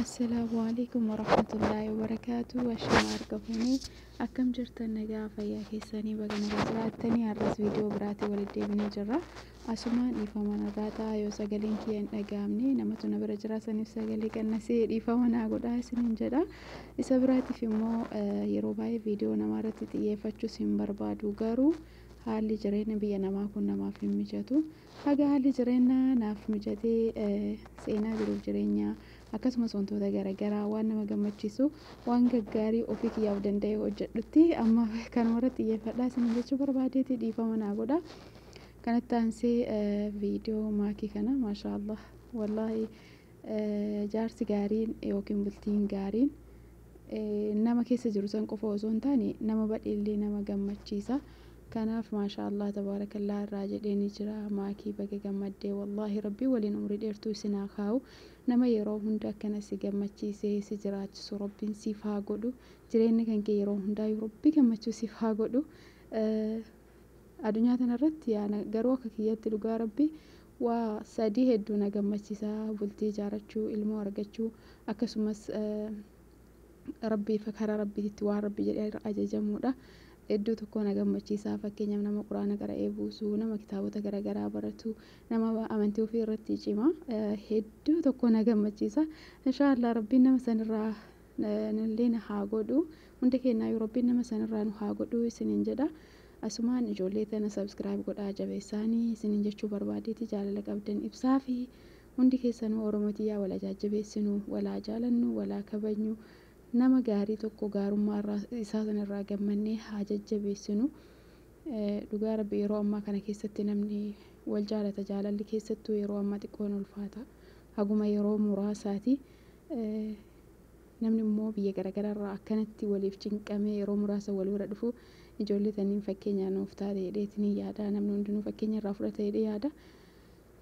Assalaamu alaikum warahmatullaahi wabarakaatu. Ashamaa argamuuni akkam jirtan nagaa fayyaa keessanii baga nagaa jiraattanii har'as viidiyoo biraatii walitti deebinee jirra. Asumaan dhiifama narraa ta'a yoo sagaleen kiyya hin dhaga'amne namatu na bira jira saniif sagalee qannasee dhiifama naa godhaa isiniin jedha. Isa biraatiif immoo yeroo baay'ee viidiyoo namaa irratti xiyyeeffachuus hin barbaadu garuu haalli jireenya biyya namaa kun namaaf hin mijatu. Haga haalli jireenyaa naaf mijatee seenaa jiruuf jireenyaa akkasumas wantoota garaagaraa waan nama gammachiisu waan gaggaarii ofii kiyyaaf danda'e hojjedhutti amma kanuma irratti xiyyeeffadhaa isin jechuu barbaadeeti dhiifama naa godha. Kanatti aansee viidiyoo maakii kana maashaallah wallaahi jaarsi gaariin yookiin bultiin gaariin nama keessa jiru san qofa osoo hin taane nama badheellee nama gammachiisa. Kanaaf maashaallah tabaarakallaa irraa jedhee jira maakii baga gammaddee wallaahi rabbii waliin umrii dheertuu isin haa kaa'u nama yeroo hunda akkana si gammachiisee si jiraachisu rabbiin siif haa godhu jireenya kan kee yeroo hundaa rabbi gammachuu siif haa godhu addunyaa kanarratti garuu akka kiyyatti dhugaa rabbi waa sadii hedduu na gammachiisa bultii ijaarrachuu ilmoo argachuu akkasumas rabbiif karaa rabbiitti waan rabbi jedhee ajajamuudha. Iddoo tokko na gammachiisa fakkeenyaaf nama quraana qara'ee buusu nama kitaabota garaagaraa baratu nama amantii ofii irratti cima hedduu tokko na gammachiisa inshaallah rabbiin nama sanirraa nullee na haa godhu hunda keenyaa rabbiin nama sanirraa nu haa godhu isiniin jedha asumaan ijoollee tana sabskiraayib godhaa jabeessaanii isiniin jechuu barbaadeeti jaalala qabdan ibsaa fi hundi keessanuu oromotiyyaa walaa jajjabeessinu walaa jaalannu walaa kabajnu nama gaarii tokko gaarummaa isaa sanarraa gammannee haa jajjabeessinu. Dhugaa rabbi yeroo ammaa kana keessatti namni wal jaalata jaalalli keessattuu yeroo ammaa xiqqoon ulfaata. Haguma yeroo muraasaati. Namni immoo biyya garaagaraarraa akkanatti waliif cinqamee yeroo muraasa wal bira dhufu ijoollee taniin fakkeenya nuuf taate jedheetiin yaada. Namni hundinuu fakkeenya irraa fudhata jedhee yaada.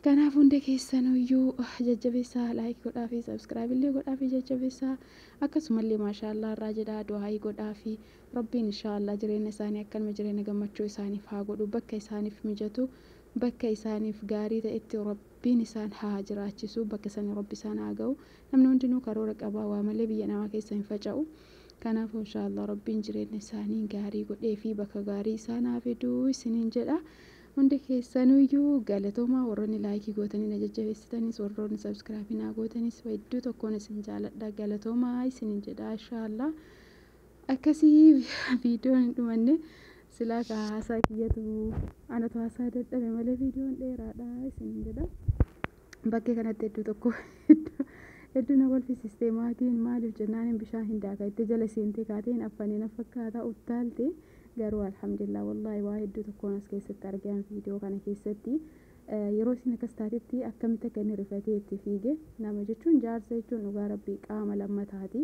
Kanaaf hunda keessanuyyuu jajjabeessaa laayikii godhaa fi sabskiraayib illee godhaa fi jajjabeessaa akkasumallee maashaallaa irraa jedhaa du'aayii godhaa fi rabbiin inshaallah jireenya isaanii akkanuma jireenya gammachuu isaaniif haa godhu bakka isaaniif mijatu bakka isaaniif gaarii ta'etti rabbiin isaan haa jiraachisu bakka sanii rabbi isaan haa ga'u namni hundinuu karoora qabaa waa malee biyya namaa keessa hin faca'u. Kanaaf inshaallah rabbiin jireenya isaanii gaarii godhee fi bakka gaarii isaan haa fiduu isiniin jedha. Hundi keessanuyyuu galatoomaa warroonni laayikii gootanii na jajjabeessitanis warroonni sabskiraabii naa gootanis hedduu tokkoon isin jaaladha galatoomaa isiniin jedha inshaallah. Akkasii viidiyoon hin dhumanne silaa ka haasaa kiyyatu anatu haasaa dadhabe malee viidiyoon dheeraadha isiniin jedha. Bakkee kanatti hedduu tokko hedduu na kolfisiiste maatiin maaliif jennaan bishaan hin daaka itti jala seentee kaateen affanee na fakkaata uttaalte. Garuu alhamdulillah wallaahi waa hedduu tokkoon as keessatti argan viidiyoo kana keessatti yeroo isin akkas taatetti akkamitti akka inni rifatee itti fiige nama jechuun jaarsa jechuun dhugaa rabbii qaama lammataati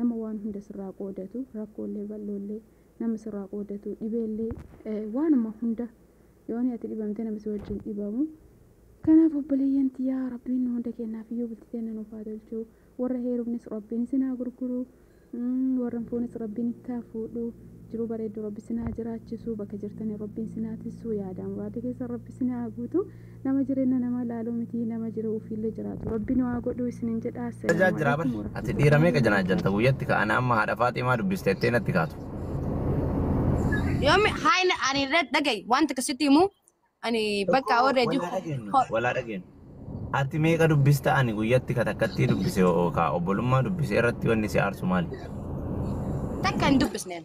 nama waan hunda sirraa qoodatu rakkoolee bal'oollee nama sirraa qoodatu dhibeellee waanuma hunda yoon ati dhibamte nama si wajjin dhibamu. Kanaaf obboleeyyan tiyyaa rabbiin hunda kennaaf iyyuu bultii teenya nuuf haa tolchu warra heerumnis rabbiin isin haa gurguru warra fuunis rabbiin itti haa fuudhu. Jiruu bareedduu rabbi isin haa jiraachisu bakka jirtanii rabbiin isin haa tissu yaadaan muraata keessa rabbi isin haa guutu nama jireenya nama laaluu miti nama jiru ofiillee jiraatu rabbi nu haa godhu isiniin jedha. Jira bar ati dhiira meeqa janaajjanta guyyatti ka'ana amma haadha Faaximaa dubbisteettee natti kaatu. Yoomi haayina ani irratti dhagahi wanta akkasitti himu ani bakka already walaa dhageenyu. Ati meeqa dubbista ani guyyatti ka takkatti dubbise ka obbolummaa dubbise irratti wanni si aarsu maali? Takka hin dubbisneen.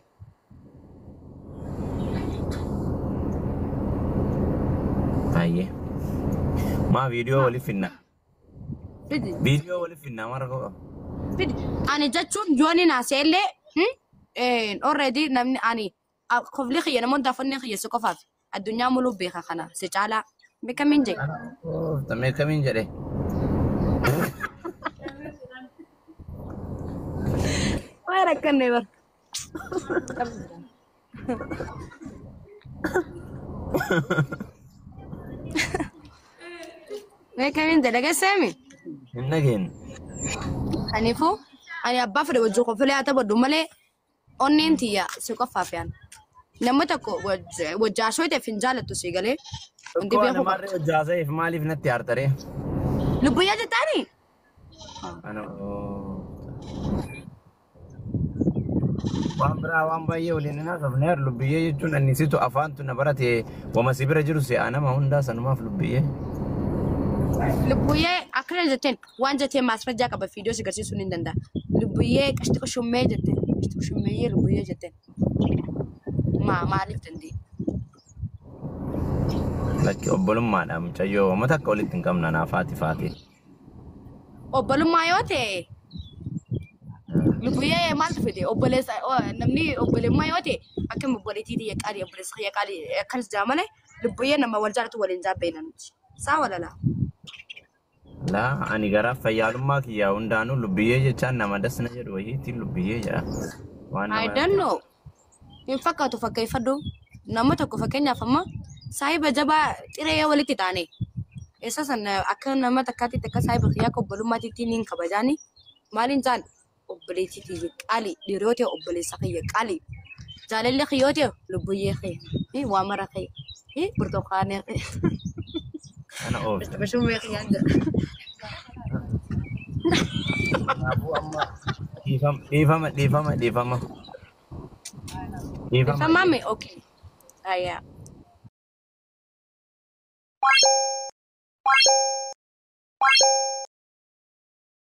Baay'ee. Maa viidiyoo waliif finna. Viidiyoo waliif finna maal rakkoo qaba? Fidi. Ani jechuun yooni naasee illee already namni ani kofli kiyya namoonni daafonni kiyya si qofaaf addunyaa muluu beeka kana si caalaa beekamiin jedhe. Beekamiin jedhe. Waan akkanne bar. Beekamiin jedhe geesseemi. Hin dhageenye. Kanaafuu ani abbaa fedhe wajjin kofilee haa taphadhu malee onneen tiyya si qofaaf yaan. Namni tokko wajjaasoo ta'eef hin jaalattu si galee. Hundi beeku. Namarree wajjaaseef maaliif natti aartaree? Lubbuyyaa jettaani? Ana oofta. Waan biraa waan baay'ee waliin hin haasofne lubbiyyee jechuun ani situ afaantu na barate wama si bira jiru si'a nama hundaa sanumaaf lubbiyyee. Lubbuyyee akkana jetteen waan jetteen maasrajjaa qaba viidiyoo si agarsiisuu ni danda'a. Lubbuyyee qashti qushummee jetteen qashti qushummee lubbuyyee jetteen. Maa maaliif danda'e? Lakki obbolummaadha mucayyoo uummata akka walitti hin qabna naaf haati faati. Obbolummaa yoo ta'e lubbuyyee maaltu fide obboleessa namni obbolummaa yoo ta'e akkam obboleettii tiyya qaalii obboleessa kiyya qaalii akkanas jaa malee lubbuyyee nama wal jaalatu waliin jaabbeena nuti. Saa walala. Laa ani garaa fayyaalummaa kiyyaa hundaanuu lubbiyyee jechaan nama das na jedhu wayiitiin lubbiyyee jedha. Waan I nama don't know. Hin fakkaatu fakkeeffadhu. Nama tokko fakkeenyaaf amma saahiba jabaa xiree walitti taane. Isa san akka nama takkaatti akka saahiba kiyyaa akka obbolummaatti niin kabajaani. Maaliin jaan obboleettii tiyya qaali dhiiroo ta'e obboleessa kiyya qaali. Jaalalli kiyyoo ta'e lubbuyyee kiyya. Waa mara kiyya. Burtukaanee kiyya. kana oofta. Bashummee kiyyaan jedha. Kanaafuu amma dhiifama dhiifama dhiifama dhiifama. Dhiifama. Dhiifamaame okay. Ayyaa.